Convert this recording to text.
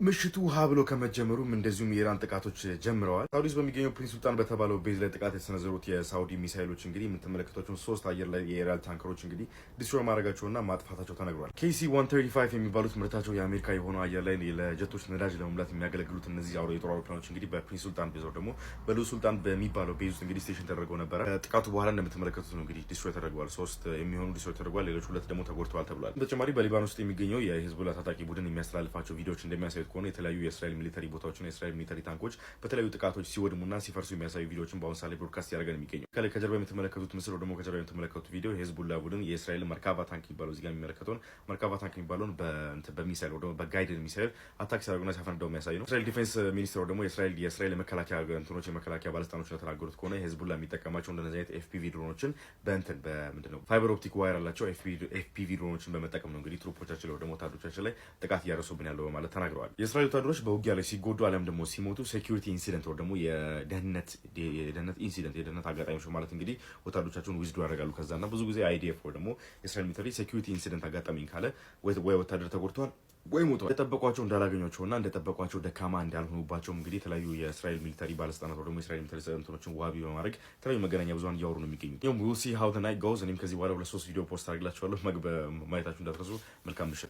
ምሽቱ ውሃ ብሎ ከመጀመሩም እንደዚሁም የኢራን ጥቃቶች ጀምረዋል። ሳውዲ ውስጥ በሚገኘው ፕሪንስ ሱልጣን በተባለው base ላይ ጥቃት የሰነዘሩት የሳውዲ ሚሳይሎች እንግዲህ የምትመለከቷቸውን ሶስት አየር ላይ የ aerial ታንከሮች እንግዲህ destroy ማድረጋቸውና ማጥፋታቸው ተነግሯል። KC 135 የሚባሉት ምርታቸው የአሜሪካ የሆነው አየር ላይ ለጀቶች ነዳጅ ለመሙላት የሚያገለግሉት እነዚህ የጦር አውሮፕላኖች እንግዲህ በፕሪንስ ሱልጣን base ደግሞ በልዑል ሱልጣን በሚባለው base ውስጥ እንግዲህ station ተደርገው ነበረ። ጥቃቱ በኋላ እንደምትመለከቱት ነው እንግዲህ destroy ተደርገዋል። ሶስት የሚሆኑ destroy ተደርገዋል። ሌሎች ሁለት ደግሞ ተጎድተዋል ተብሏል። በተጨማሪ በሊባኖስ ውስጥ የሚገኘው የሂዝቡላ ታጣቂ ቡድን የሚያስተላልፋቸው ቪዲዮዎች እንደሚያሳዩት ከሆነ የተለያዩ የእስራኤል military ቦታዎችና የእስራኤል military ታንኮች በተለያዩ ጥቃቶች ሲወድሙና ሲፈርሱ የሚያሳዩ ቪዲዮዎችን በአሁን ሰዓት ላይ broadcast እያደረገ ነው የሚገኘው። ከላይ ከጀርባ የምትመለከቱት ምስል ደግሞ ከጀርባ የምትመለከቱት ቪዲዮ የሂዝቡላ ቡድን የእስራኤል መርካቫ ታንክ የሚባለው እዚጋ የሚመለከተውን መርካቫ ታንክ የሚባለውን በሚሳይል ደግሞ በ guided missile attack ሲያደርጉና ሲያፈነዳው የሚያሳይ ነው። እስራኤል defense ሚኒስትር ደግሞ የእስራኤል የመከላከያ እንትኖች የመከላከያ ባለስልጣኖች እንደተናገሩት ከሆነ የሂዝቡላ የሚጠቀማቸው እንደነዚህ አይነት FPV ድሮኖችን በእንትን በምንድን ነው fiber optic wire ያላቸው FPV ድሮኖችን በመጠቀም ነው እንግዲህ troop ኦቻችን ላይ ደግሞ ወታደሮቻችን ላይ ጥቃት እያደረሱብን ያለው በማለት ተናግረዋል። የእስራኤል ወታደሮች በውጊያ ላይ ሲጎዱ አሊያም ደግሞ ሲሞቱ security incident ወይ ደግሞ የደህንነት incident፣ የደህንነት አጋጣሚዎች ማለት እንግዲህ ወታደሮቻቸውን withdraw ያደርጋሉ። ከዛ እና ብዙ ጊዜ IDF ወይ ደግሞ የእስራኤል military security incident አጋጣሚኝ ካለ ወይ ወታደር ተጎድተዋል ወይ ሞተዋል። እንደጠበቋቸው እንዳላገኟቸውና እንደጠበቋቸው ደካማ እንዳልሆኑባቸውም እንግዲህ የተለያዩ የእስራኤል military ባለስልጣናት ደግሞ የእስራኤል military እንትኖችን ዋቢ በማድረግ የተለያዩ መገናኛ ብዙሃን እያወሩ ነው የሚገኙት። We'll see how the night goes። እኔም ከዚህ በኋላ ሁለት ሶስት ቪዲዮ post አድርግላችኋለሁ። ማየታችሁ እንዳትረሱ። መልካም ምሽት።